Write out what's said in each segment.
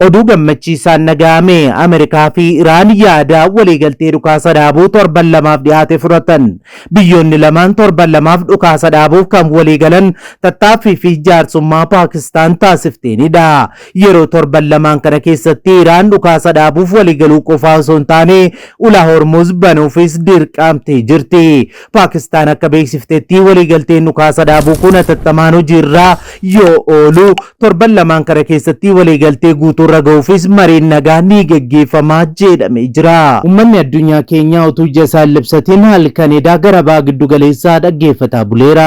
Oduu gammachiisaan naga'ame. Ameerikaa fi Iraan yaada waliigaltee dhukaasa dhaabuu torban lamaaf dhiyaate fudhatan. Biyyoonni lamaan torban lamaaf dhukaasa dhaabuuf kan waliigalan tattaaffii fi jaarsummaa Paakistaan taasifteenidha. Yeroo torban lamaan kana keessatti Iraan dhukaasa dhaabuuf waliigaluu qofaa osoo hin taane ulaa Hormuz banuufis dirqamtee jirti. Paakistaan akka beeksiftetti waliigalteen dhukaasa dhaabuu kun hatattamaan hojiirraa yoo oolu, torban lamaan kana keessatti waliigaltee guutuurra gahuufis mariin nagaa ni geggeeffamaa jedhamee jira. Uummanni addunyaa keenyaa utuu ija isaa hin libsatin halkan edaa gara baha giddu galeessaa dhaggeeffataa buleera.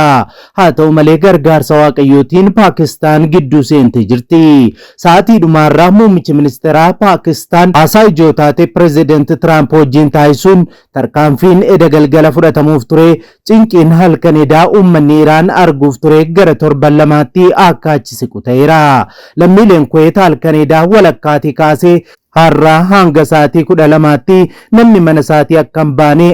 Haa ta'u malee, gargaarsa Waaqayyootiin Paakistaan gidduu seentee jirti. Sa'aatii dhumaarraa muummichi ministeeraa Paakistaan haasaa ijoo taate Pireezidaanti Tiraamp wajjin taasisuun tarkaanfiin eda galgala fudhatamuuf ture, cinqiin halkan edaa uummanni Iraan arguuf ture gara torban lamaatti akka achi siqu ta'eera. Lammiileen Kuweet halkan edaa walakkaatii kaasee har'a hanga sa'aatii 12tti namni mana isaatii akka hin baane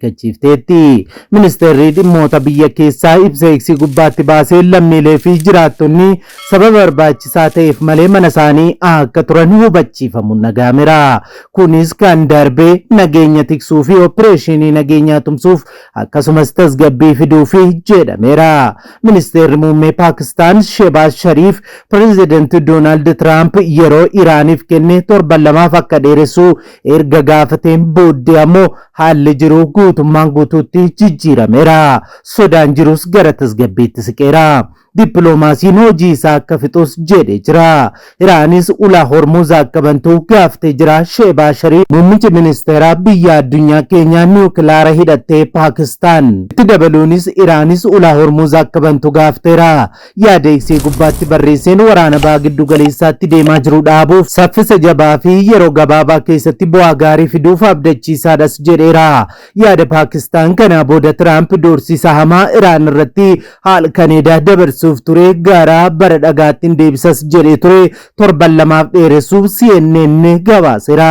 akeekkachiifteetti. Ministeerri dhimmoota biyya keessaa ibsa X gubbaatti baasee lammiilee fi jiraattonni sababa barbaachisaa ta'eef malee mana isaanii akka turan hubachiifamuun dhaga'ameera. Kunis kan darbe nageenya tiksuu fi opereeshinii nageenyaa tumsuuf, akkasumas tasgabbii fiduufi jedhameera. Ministeerri muummee Paakistaan Shebaaz Shariif Pireezidanti Doonaald Tiraamp yeroo Iraaniif kenne torban lamaaf akka dheeressu erga gaafateen booddee ammoo haalli jiru guutummaan guutuutti jijjiirameera. Sodaan jirus gara tasgabbiitti siqeera. Dippiloomaasiin hojii isaa akka fixus jedhee jira. Iraanis ulaa Hormuz akka bantu gaafatee jira. Sheebaa Shariif, muummichi ministeeraa biyya addunyaa keenyaa niwukilaara hidhattee Paakistaan. Itti dabaluunis Iraanis ulaa Hormuz akka bantu gaafateera. Yaada X gubbaatti barreesseen waraana baha giddu galeessaatti deemaa jiru dhaabuuf saffisa jabaa fi yeroo gabaabaa keessatti bu'aa gaarii fiduuf abdachiisaadhas jedheera. Yaada Paakistaan kanaa booda Tiraamp doorsisa hamaa Iraan irratti halkan edaa dabarsuuf ture gara bara dhagaatti hin deebisas jedhee ture torban lamaaf dheeressuuf CNN gabaaseera.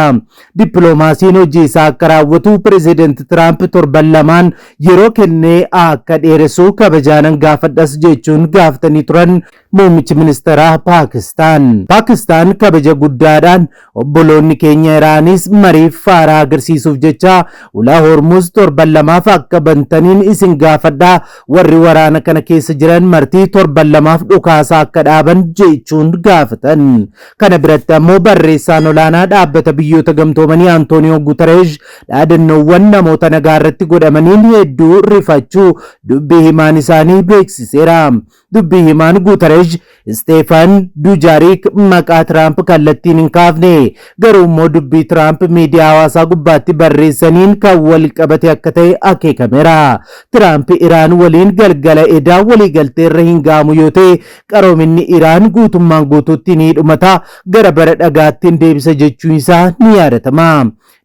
Dippiloomaasiin hojii isaa akka raawwatu Pireezidaanti Tiraamp torban lamaan yeroo kennee akka dheeressu kabajaanan gaafadhas jechuun gaafatanii turan muummichi ministeeraa Paakistaan. Paakistaan kabaja guddaadhaan obboloonni keenya Iraanis mariif faaraa agarsiisuuf jecha ulaa Hormuz torban lamaaf akka bantaniin isin gaafadhaa, warri waraana kana keessa jiran martii torban lamaaf dhukaasa akka dhaaban jechuun gaafatan. Kana biratti ammoo barreessaan olaanaa Dhaabbata Biyyoota Gamtoomanii Antooniyoo Gutereesh dhaadannoowwan namoota nagaa irratti godhamaniin hedduu rifachuu dubbii himaan isaanii beeksiseera. Dubbii himaan Gutereesh Steefan Dujaariik maqaa Tiraamp kallattiin hin kaafne. Garuu immoo dubbii Tiraamp miidiyaa hawaasaa gubbaatti barreessaniin kan wal qabate akka ta'e akeekameera. Tiraamp Iraan waliin galgala edaa waliigalteerra hin ga'amu yoo ta'e, qaroominni Iraan guutummaan guutuutti ni dhumata, gara bara dhagaatti hin deebisa jechuun isaa ni yaadatama.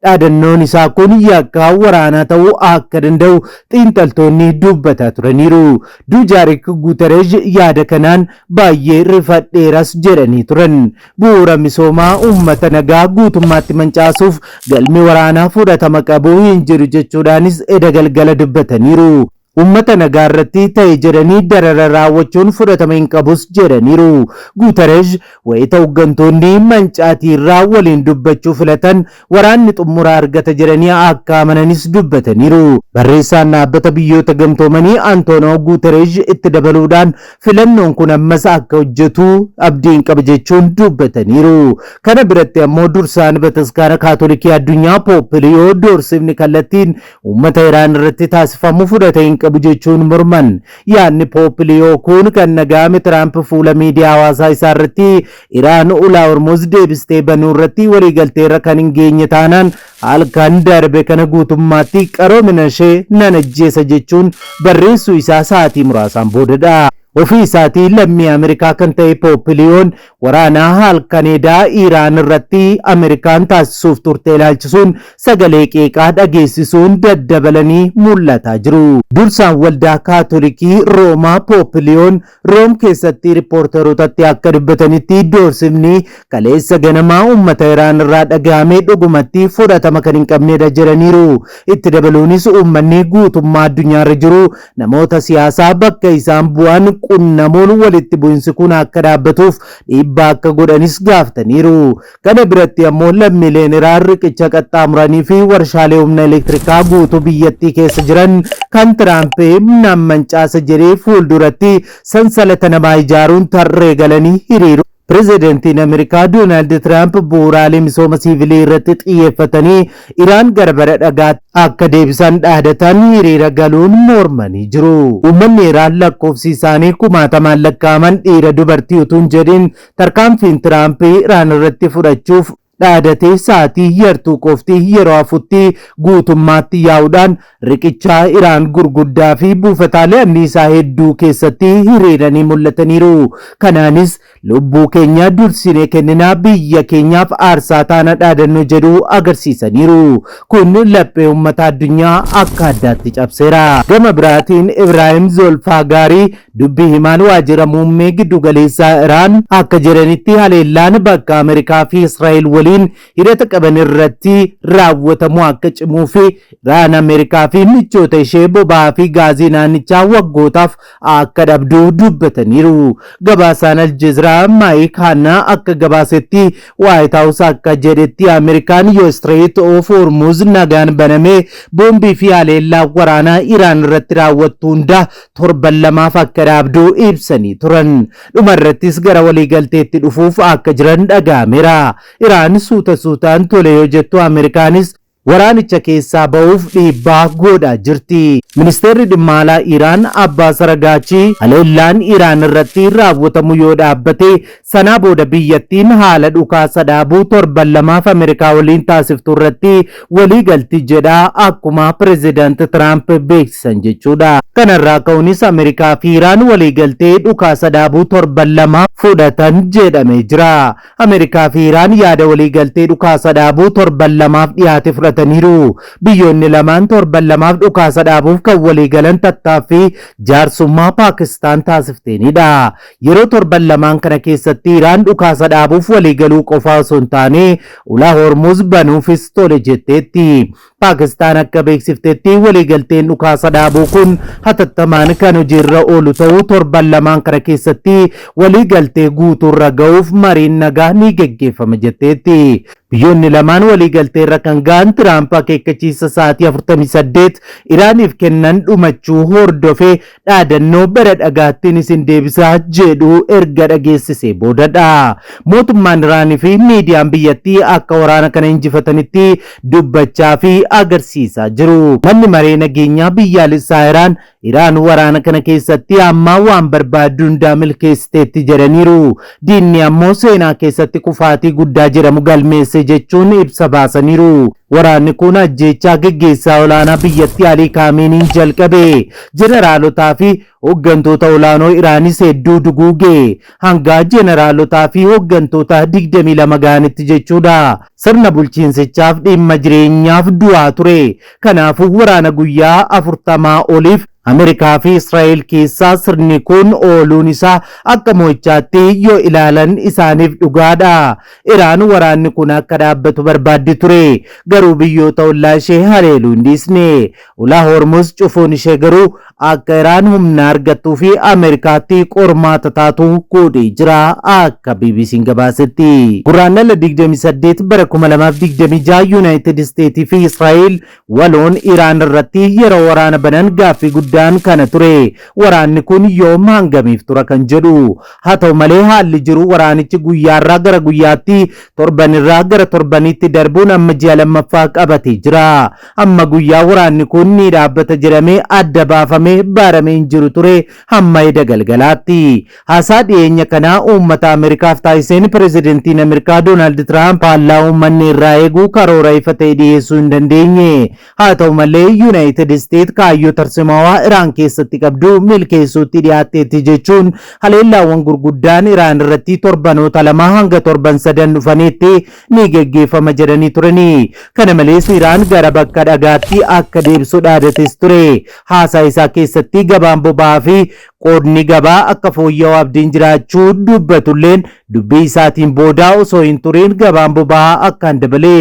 Dhaadannoon isaa kun yakka waraanaa ta'uu akka danda'u xiinxaltoonni dubbataa turaniiru. Dujaarik Gutereesh yaada kanaan baay'ee rifadheeras jedhanii turan. Bu'uura misoomaa uummata nagaa guutummaatti mancaasuuf galmi waraanaa fudhatama qabu hin jiru jechuudhaanis eda galgala dubbataniiru. Uummata nagaa irratti ta'e jedhanii darara raawwachuun fudhatama hin qabus jedhaniiru. Guuteresh wayita hooggantoonni mancaatii irraa waliin dubbachuu filatan waraanni xumura argata jedhanii akka amananis dubbataniiru. Barreessaan Dhaabbata Biyyoota Gamtoomanii Antoonoo Guuteresh itti dabaluudhaan filannoon kun ammas akka hojjetu abdiin qaba jechuun dubbataniiru. Kana biratti ammoo dursaan Bataskaana Kaatolikii addunyaa Poop Liyoo doorsifni kallattiin uummata Iraan irratti taasifamu fudhata hin qabu jechuun morman. Yaadni Poop Liyoo kun kan dhaga'ame Tiraamp fuula miidiyaa hawaasaa isaa irratti Iraan ulaa Hormuz deebistee banuu irratti waliigalteerra kan hin geenye taanaan halkan darbe kana guutummaatti qaroomina ishee nan ajjeesa jechuun barreessuu isaa sa'aatii muraasaan boodadha. Ofii isaatii lammii Ameerikaa kan ta'e Poop Liyoon waraana halkan edaa Iraan irratti Ameerikaan taasisuuf turte ilaalchisuun sagalee qeeqaa dhageessisuun daddabalanii mul'ataa jiru. Dursaan Waldaa Kaatolikii Roomaa Poop Liyoon Room keessatti riippoortarootatti akka dubbatanitti, doorsifni kaleessa ganamaa uummata Iraan irraa dhaga'ame dhugumatti fudhatama kan hin qabnedha jedhaniiru. Itti dabaluunis uummanni guutummaa addunyaarra jiru namoota siyaasaa bakka isaan bu'an qunnamuun walitti bu'insi kun akka dhaabbatuuf dhiibbaa akka godhanis gaafataniiru. Kana biratti ammoo lammiileen Iraan riqicha qaxxaamuranii fi warshaalee humna elektirikaa guutuu biyyattii keessa jiran kan Tiraamp nan mancaasa jedhee fuulduratti sansalata namaa ijaaruun tarree galanii hiriiru. Pireezidantiin Ameerikaa Doonaald Tiraamp bu'uuraalee misooma siivilii irratti xiyyeeffatanii Iraan gara bara dhagaatti akka deebisan dhaadatan hiriira galuun mormanii jiru. Uummanni Iraan lakkoofsi isaanii kumaatamaan lakkaa'aman dhiira dubartii utuu hin jedhin tarkaanfiin Tiraamp Iraan irratti fudhachuuf dhaadatee sa'aatii yartuu qofti yeroo hafutti guutummaatti yaa'uudhaan riqichaa Iraan gurguddaa fi buufataalee anniisaa hedduu keessatti hiriiranii mul'ataniiru. Kanaanis lubbuu keenya dursinee kenninaa, biyya keenyaaf aarsaa taana dhaadannoo jedhu agarsiisaniiru. Kun laphee uummata addunyaa akka addaatti cabseera. Gama biraatiin Ibraahim Zolfaagaarii, dubbii himaan waajjira muummee giddugaleessaa Iraan, akka jedhanitti haleellaan bakka Ameerikaa fi Israa'el waliin hidhata qaban irratti raawwatamu akka cimuu fi Iraan Ameerikaa fi michoota ishee boba'aa fi gaazii naannichaa waggootaaf akka dhabdu dubbataniiru. Gabaasaan Aljeeziraa Maayik Haannaa akka gabaasetti, Waayit Haawus akka jedhetti Ameerikaan yoo Strait of Hormuz nagaan banamee boombii fi haleellaa waraanaa Iraan irratti raawwattu hunda torban 2f akka dhaabdu ibsanii turan. Dhumarrattis gara waliigalteetti dhufuuf akka jiran dhaga'ameera. Iraan suuta suutaan tole yoo jettu, Ameerikaanis waraanicha keessaa ba'uuf dhiibbaa godhaa jirti. Ministeerri dhimma alaa Iraan Abbaas Aragaachii haleellaan Iraan irratti raawwatamu yoo dhaabbate, sanaa booda biyyattiin haala dhukaasa dhaabuu torban 2f Ameerikaa waliin taasiftu irratti waliigalti jedha, akkuma pireezidaant Tiraamp beeksisan jechuudha. Kanarraa ka'uunis Ameerikaa fi Iraan waliigaltee dhukaasa dhaabuu torban 2 fudhatan jedhamee jira. Ameerikaa fi Iraan yaada waliigaltee dhukaasa dhaabuu torban 2f dhiyaate fudhataniiru. Biyyoonni lamaan torban 2f dhukaasa dhaabuuf kan waliigalan tattaaffii jaarsummaa Paakistaan taasifteenidha. Yeroo torban 2n kana keessatti Iraan dhukaasa dhaabuuf waliigaluu qofaa osoo hin taane ulaa Hormuz banuufis tole jetteetti. Paakistaan akka beeksiftetti waliigalteen dhukaasa dhaabuu kun hatattamaan kan hojiirra oolu ta'uu, torban 2n kana keessatti waliigaltee guutuurra ga'uuf mariin nagaa ni geggeeffama jetteetti. Biyyoonni lamaan waliigalteerra kan ga'an Tiraamp akeekkachiisa sa'aatii 48 Iraaniif kennan dhumachuu hordofee dhaadannoo bara dhagaattiin isin deebisaa jedhu erga dhageessisee boodadha. Mootummaan Iraanii fi miidiyaan biyyattii akka waraana kana injifatanitti dubbachaa fi agarsiisaa jiru. Manni maree nageenyaa biyyaalessaa Iraan, Iraan waraana kana keessatti ammaa waan barbaaddu hundaa milkeessiteetti jedhaniiru. Diinni ammoo seenaa keessatti kufaatii guddaa jedhamu galmeesse jechuun ibsa baasaniiru. Waraanni kun ajjeechaa geggeessaa olaanaa biyyattii Alii Kaameniin jalqabe. Jeneraalotaa fi hooggantoota olaanoo Iraanis hedduu duguuge. Hanga jeneraalotaa fi hooggantoota 22 ga'anitti jechuudha. Sirna bulchiinsichaaf dhimma jireenyaaf du'aa ture. Kanaafuu waraana guyyaa 40 oliif Ameerikaa fi Israa'el keessaa sirni kun ooluun isaa akka mo'ichaatti yoo ilaalan isaaniif dhugaadha. Iraan waraanni kun akka dhaabbatu barbaaddi ture. Garuu biyyoota ollaa ishee haleeluu hin dhiisne. Ulaa Hormuz cufuun ishee garuu akka Iraan humna argattuu fi Ameerikaatti qormaata taatu godhee jira akka BBC'n gabaasetti. Guraandhala 28 bara 2026 Yuunaayitid Isteetii fi Israa'el waloon Iraan irratti yeroo waraana banan gaaffii guddaan kana ture. Waraanni kun yoom, hangamiif tura kan jedhu. Haa ta'u malee haalli jiru waraanichi guyyaarraa gara guyyaatti, torbanirraa gara torbaniitti darbuun amma ji'a lammaffaa qabatee jira. Amma guyyaa waraanni kun ni dhaabbata jedhamee adda baafamee baramee hin jiru ture hamma eda galgalaatti. Haasaa dhiyeenya kanaa uummata Ameerikaaf taasiseen pireezidantiin Ameerikaa Doonaald Tiraamp faallaa uummanni irraa eegu karoora ifa ta'e dhiyeessuu hin dandeenye. Haa ta'u malee Yuunaayitid Isteet kaayyoo tarsimaawaa Iraan keessatti qabdu milkeessuutti dhiyaatteetti jechuun haleellaawwan gurguddaan Iraan irratti torbanoota 2 hanga torban 3 dhufaniitti ni geggeeffama jedhanii turani. Kana malees Iraan gara bakka dhagaatti akka deebisu dhaadates ture. Haasaa isaa keessatti gabaan boba'aa fi Qoodni gabaa akka fooyya'u abdiin jiraachuu dubbatulleen, dubbii isaatiin boodaa osoo hin turin gabaan boba'aa akkaan dabale.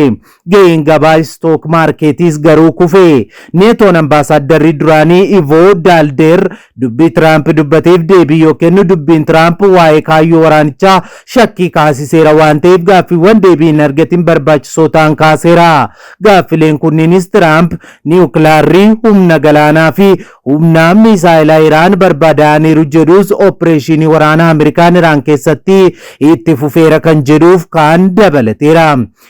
Ga'een gabaa stock marketiis garuu kufe. Neetoon ambaasaaddarri duraanii Ivoo Daaldeer dubbii Tiraamp dubbateef deebii yoo kennu, dubbiin Tiraamp waa'ee kaayyoo waraanichaa shakkii kaasiseera waan ta'eef gaaffiiwwan deebii hin argatin barbaachisoo ta'an kaaseera. Gaaffileen kunniinis Tiraamp niwukilaarrii, humna galaanaa fi humna miisaayilaa Iraan barbaadaniiru jedhus, opereeshinii waraanaa Ameerikaan Iraan keessatti itti fufeera kan jedhuuf kaan dabalateera.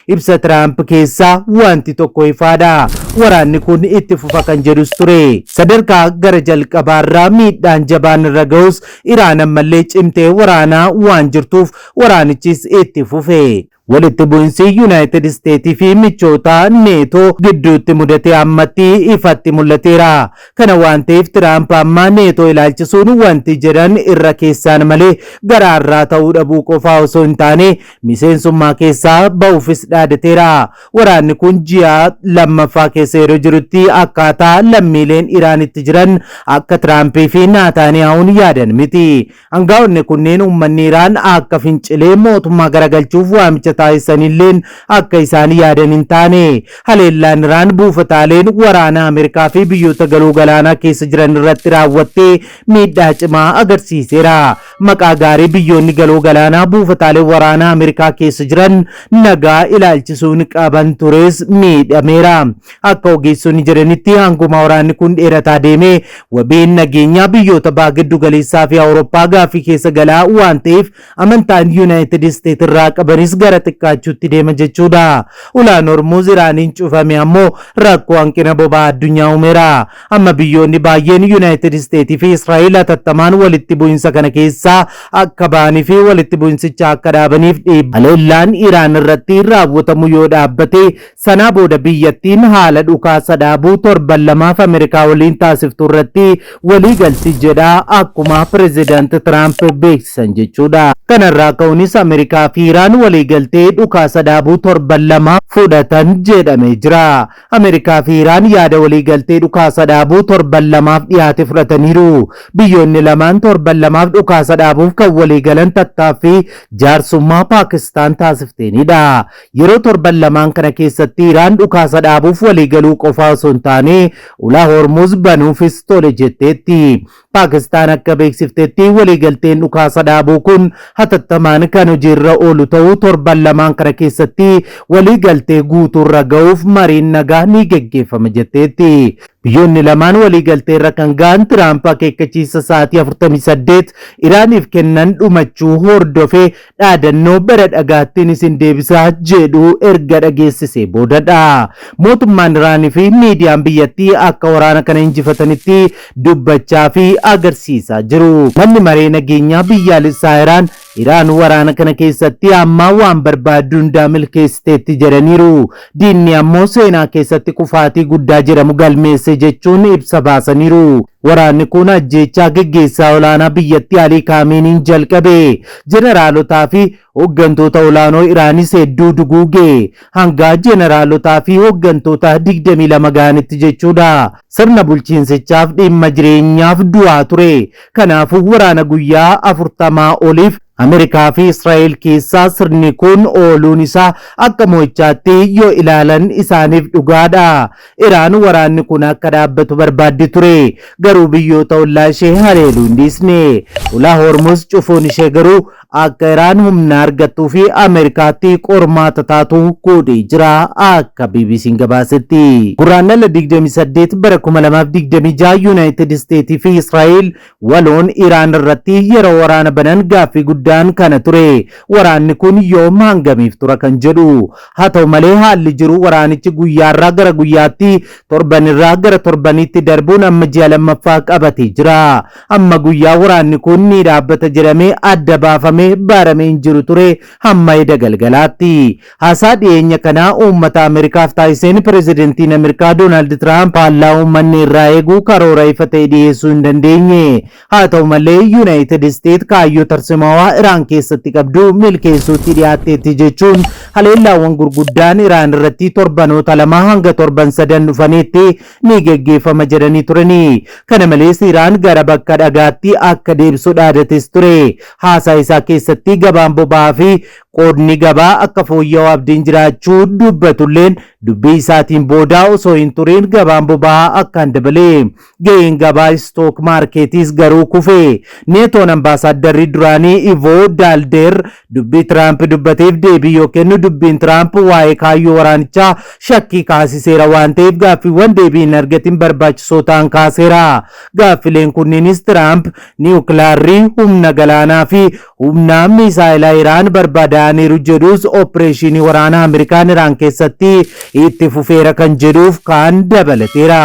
Ibsa Tiraamp keessaa wanti tokko ifaadha. Waraanni kun itti fufa kan jedhus ture. Sadarkaa gara jalqabaarraa miidhaan jabaan irra ga'us, Iraan ammallee cimtee waraanaa waan jirtuuf waraanichis itti fufe. Walitti bu'insi Yuunaayitid Isteetii fi michoota Neetoo gidduutti mudate ammatti ifatti mul'ateera. Kana waan ta'eef Tiraamp amma Neetoo ilaalchisuun wanti jedhan irra keessaan malee garaarraa ta'uu dhabuu qofaa osoo hin taane miseensummaa keessaa ba'uufis dhaadateera. Waraanni kun ji'a lammaffaa keessa yeroo jirutti akkaataa lammiileen Iraanitti jiran akka Tiraampii fi Naataaniyaa'uun yaadan miti. Hangaa'onni kunneen uummanni Iraan akka fincilee mootummaa garagalchuuf waamicha taasisanilleen akka isaan yaadan hin taane. Haleellaan Iraan buufataaleen waraana Ameerikaa fi biyyoota galoo galaanaa keessa jiran irratti raawwattee miidhaa cimaa agarsiiseera. Maqaa gaarii biyyoonni galoo galaanaa buufataalee waraanaa Ameerikaa keessa jiran nagaa ilaalchisuun qaban tures miidhameera. Akka ogeessonni jedhanitti, hanguma waraanni kun dheerataa deemee wabiin nageenyaa biyyoota baha giddu galeessaa fi Awurooppaa gaaffii keessa galaa waan ta'eef amantaan Yuunaayitid Isteet irraa qabanis gara xiqqaachuutti deema jechuudha. Ulaan Hormuuz Iraaniin cufame ammoo rakkoo hanqina boba'aa addunyaa uumeera. Amma biyyoonni baay'een Yuunaayitid Isteetii fi Israa'el hatattamaan walitti bu'insa kana keessaa akka ba'anii fi walitti bu'insicha akka dhaabaniif dhiibba. Haleellaan Iraan irratti raawwatamu yoo dhaabbate, sanaa booda biyyattiin haala dhukaasa dhaabuu torban 2f Ameerikaa waliin taasiftu irratti walii galti jedha, akkuma pireezidaant Tiraamp beeksisan jechuudha. Kanarraa ka'uunis Ameerikaa fi Iraan waliigaltee dhukaasa dhaabuu torban 2 fudhatan jedhamee jira. Ameerikaa fi Iraan yaada waliigaltee dhukaasa dhaabuu torban 2f dhiyaate fudhataniiru. Biyyoonni lamaan torban 2f dhukaasa dhaabuuf kan waliigalan tattaaffii jaarsummaa Paakistaan taasifteenidha. Yeroo torban 2n kana keessatti Iraan dhukaasa dhaabuuf waliigaluu qofaa osoo hin taane ulaa Hormuz banuufis tole jetteetti. Paakistaan akka beeksiftetti, waliigalteen dhukaasa dhaabuu kun hatattamaan kan hojiirra oolu ta'uu, torban 2n kana keessatti waliigaltee guutuurra ga'uuf mariin nagaa ni geggeeffama jetteetti. Biyyoonni lamaan waliigalteerra kan ga'an Tiraamp akeekkachiisa sa'aatii 48 Iraaniif kennan dhumachuu hordofee dhaadannoo bara dhagaattiin isin deebisaa jedhu erga dhageessisee boodadha. Mootummaan Iraanii fi miidiyaan biyyattii akka waraana kana injifatanitti dubbachaa fi agarsiisaa jiru. Manni maree nageenyaa biyyaalessaa Iraan, Iraan waraana kana keessatti amma waan barbaaddu hundaa milkeessiteetti jedhaniiru. Diinni ammoo seenaa keessatti kufaatii guddaa jedhamu galmeesse jechuun ibsa baasaniiru. Waraanni kun ajjeechaa geggeessaa olaanaa biyyattii Alii Kaamiiniin jalqabe. Jeneraalotaa fi hooggantoota olaanoo Iraanis hedduu duguuge. Hanga jeneraalotaa fi hooggantoota 22 ga'anitti jechuudha. Sirna bulchiinsichaaf dhimma jireenyaaf du'aa ture. Kanaafuu waraana guyyaa 40 oliif Ameerikaa fi Israa'el keessaa sirni kun ooluun isaa akka mo'ichaatti yoo ilaalan isaaniif dhugaadha. Iraan waraanni kun akka dhaabbatu barbaaddi ture. Garuu biyyoota ollaa ishee haleeluu hin dhiisne. Ulaa Hormuz cufuun ishee garuu akka Iraan humna argattuu fi Ameerikaatti qormaata taatu godhee jira akka BBC'n gabaasetti. Guraandhala 28 bara 2026 Yuunaayitid Isteetii fi Israa'el waloon Iraan irratti yeroo waraana banan gaaffii guddaan kana ture. Waraanni kun yoom, hangamiif tura kan jedhu. Haa ta'u malee haalli jiru waraanichi guyyaarraa gara guyyaatti, torbanirraa gara torbaniitti darbuun amma ji'a lammaffaa qabatee jira. Amma guyyaa waraanni kun ni dhaabbata jedhamee adda baafamee baramee hin jiru ture hamma eda galgalaatti. Haasaa dhiyeenya kanaa uummata Ameerikaaf taasiseen pireezidantiin Ameerikaa Doonaald Tiraamp faallaa uummanni irraa eegu karoora ifa ta'e dhiyeessuu hin dandeenye. Haa ta'u malee Yuunaayitid Isteet kaayyoo tarsimaawaa Iraan keessatti qabdu milkeessuutti dhiyaatteetti jechuun haleellaawwan gurguddaan Iraan irratti torbanoota 2 hanga torban sadan dhufaniitti ni geggeeffama jedhanii turani. Kana malees Iraan gara bakka dhagaatti akka deebisu dhaadates ture. Haasaa isaa keessatti gabaan boba'aa fi qoodni gabaa akka fooyya'u abdiin jiraachuu dubbatulleen dubbii isaatiin boodaa osoo hin turin gabaan boba'aa akkaan dabale. Ga'een gabaa istook maarkeetiis garuu kufe. Neetoon ambaasaaddarri duraanii Ivoo Daaldeer dubbii Tiraamp dubbateef deebii yoo kennu dubbiin Tiraamp waa'ee kaayyoo waraanichaa shakkii kaasiseera waan ta'eef gaaffiiwwan deebii hin argatin barbaachisoo ta'an kaaseera. Gaaffileen kunniinis Tiraamp niwukilaarri, humna galaanaa fi humna miisaayilaa Iraan barbadaa'aniiru jedhus opereeshinii waraanaa Ameerikaan Iraan keessatti itti fufeera kan jedhuuf kaan dabalateera.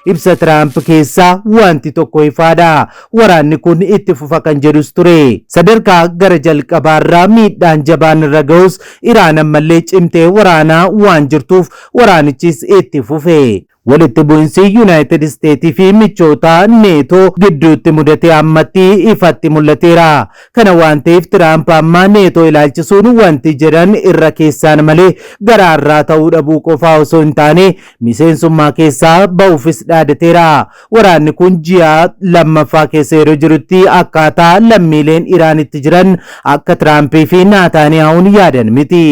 Ibsa Tiraamp keessaa wanti tokko ifaadha. Waraanni kun itti fufa kan jedhus ture. Sadarkaa gara jalqabaarraa miidhaan jabaan irra ga'us Iraan ammallee cimtee waraanaa waan jirtuuf waraanichis itti fufe. Walitti bu'insi Yuunaayitid Isteetii fi michoota Neetoo gidduutti mudate ammatti ifatti mul'ateera. Kana waan ta'eef Tiraamp amma Neetoo ilaalchisuun wanti jedhan irra keessaan malee garaarraa ta'uu dhabuu qofaa osoo hin taane miseensummaa keessaa ba'uufis dhaadateera. Waraanni kun ji'a lammaffaa keessa yeroo jirutti akkaataa lammiileen Iraanitti jiran akka Tiraampii fi Naataaniyaa'uun yaadan miti.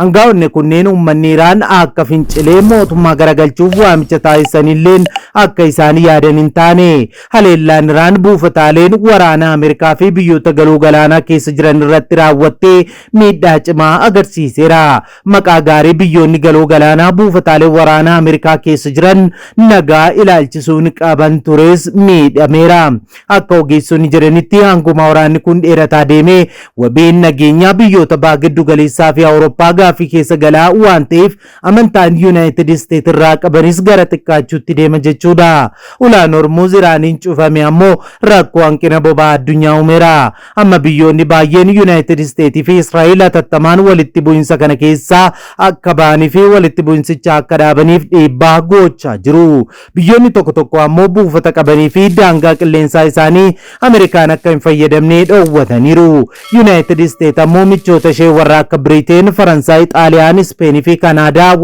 Angaa'onni kunneen uummanni Iraan akka fincilee mootummaa garagalchuuf waamicha taasisanilleen akka isaan yaadan hin taane. Haleellaan Iraan buufataaleen waraana Ameerikaa fi biyyoota galoo galaanaa keessa jiran irratti raawwattee miidhaa cimaa agarsiiseera. Maqaa gaarii biyyoonni galoo galaanaa buufataalee waraanaa Ameerikaa keessa jiran nagaa ilaalchisuun qaban tures miidhameera. Akka ogeessonni jedhanitti hanguma waraanni kun dheerataa deemee wabiin nageenyaa biyyoota baha giddu galeessaa fi Awurooppaa gaaffii keessa galaa waan ta'eef amantaan Yuunaayitid Isteet irraa qabanis gara xiqqaachuutti deema jechuudha. Ulaan Hormuuz Iraaniin cufame ammoo rakkoo hanqina boba'aa addunyaa uumeera. Amma biyyoonni baay'een Yuunaayitid Isteetii fi Israa'el hatattamaan walitti bu'insa kana keessaa akka ba'anii fi walitti bu'insicha akka dhaabaniif dhiibbaa gochaa jiru. Biyyoonni tokko tokko ammoo buufata qabanii fi daangaa qilleensaa isaanii Ameerikaan akka hin fayyadamne dhoowwataniiru. Yuunaayitid Isteet ammoo michoota ishee warra akka Biriteen, Faransaay, Xaaliyaan, Ispeenii fi Kanaadaa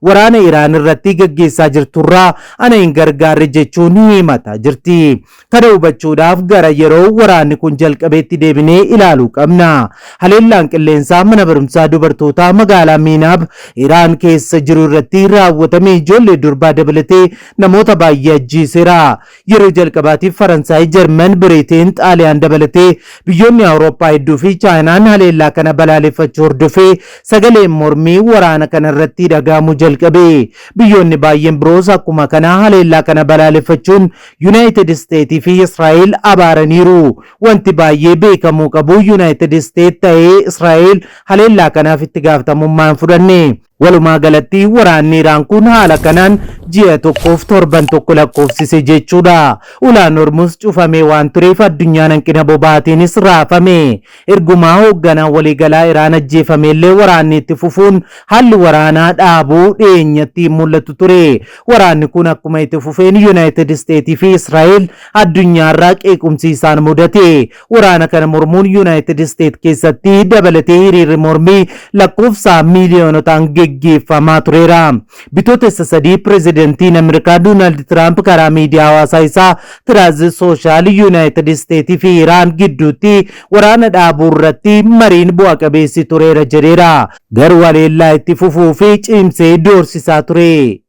waraana Iraan irratti gaggeessaa jirturraa ana hin gargaarre jechuun himataa jirti. Kana hubachuudhaaf gara yeroo waraanni kun jalqabeetti deebinee ilaaluu qabna. Haleellaan qilleensaa mana barumsaa dubartootaa magaalaa Miinaab Iraan keessa jiru irratti raawwatame ijoollee durbaa dabalatee namoota baay'ee ajjeeseera. Yeroo jalqabaatiif Faransaay, Jarman, Biriteen, Xaaliyaan dabalatee biyyoonni Awurooppaa hedduu fi Chaayinaan haleellaa kana balaaleffachuu hordofee sagaleen mormii waraana kana irratti dhaga'amuu jalqabe. Biyyoonni baay'een biroos akkuma kana haleellaa kana balaaleffachuun Yuunaayitid Isteetii fi Israa'el abaaraniiru. Wanti baay'ee beekamuu qabu Yuunaayitid Isteet ta'ee Israa'el haleellaa kanaaf itti gaafatamummaa hin fudhanne. Walumaa galatti waraanni Iraan kun haala kanaan ji'a tokkoof torban tokko lakkoofsise jechuudha. Ulaan Hormuz cufamee waan tureef addunyaan hanqina boba'aatiinis raafame. Ergumaa hoogganaan waliigalaa Iraan ajjeefameellee waraanni itti fufuun haalli waraanaa dhaabuu dhiyeenyatti hin mul'atu ture. Waraanni kun akkuma itti fufeen Yuunaayitid Isteetii fi Israa'el addunyaarraa qeequmsi isaan mudate. Waraana kana mormuun Yuunaayitid Isteet keessatti dabalatee hiriirri mormii lakkoofsa miiliyoonotaan geggeeffamaa tureera. Bitootessa 3 pirezidantiin Ameerikaa Doonaald Tiraamp karaa miidiyaa hawaasaa isaa Tiraaz Sooshaal Yuunaayitid Isteetii fi Iraan gidduutti waraana dhaabuu irratti mariin bu'a qabeessi tureera jedheera. Garuu haleellaa itti fufuu fi cimsee doorsisaa ture.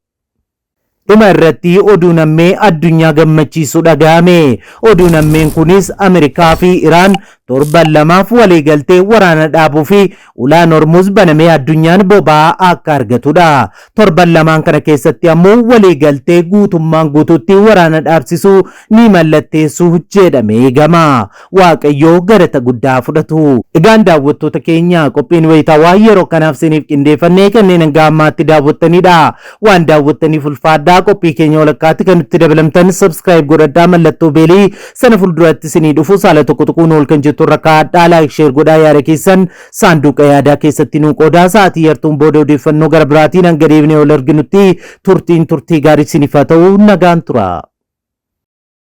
Dhuma irratti oduun ammee addunyaa gammachiisu dhaga'ame. Oduun ammeen kunis Ameerikaa fi Iraan torban lamaaf waliigaltee waraana dhaabuu fi ulaan Hormuz banamee addunyaan boba'aa akka argatudha. Torban lamaan kana keessatti ammoo waliigaltee guutummaan guutuutti waraana dhaabsisuu ni mallatteessu jedhamee eegama. Waaqayyoo galata guddaa fudhatu. Egaan daawwattoota keenya qophiin wayitaawaa yeroo kanaaf isiniif qindeeffannee kanneen hanga ammaatti daawwattanidha. Waan daawwattaniif ulfaadhaa qophii keenya walakkaatti kan nutti dabalamtan subscribe godhadhaa mallattoo beelii sana fuulduratti isinii dhufu saala tokko tuquun ol kan jettu irra kaa'adhaa like share godhaa yaada keessan saanduqa yaadaa keessatti nuu qoodaa sa'aatii yartuun booda odeeffannoo gara biraatiin hanga deebinee ol arginutti turtiin turtii gaarii isiniif haa ta'u nagaan tura.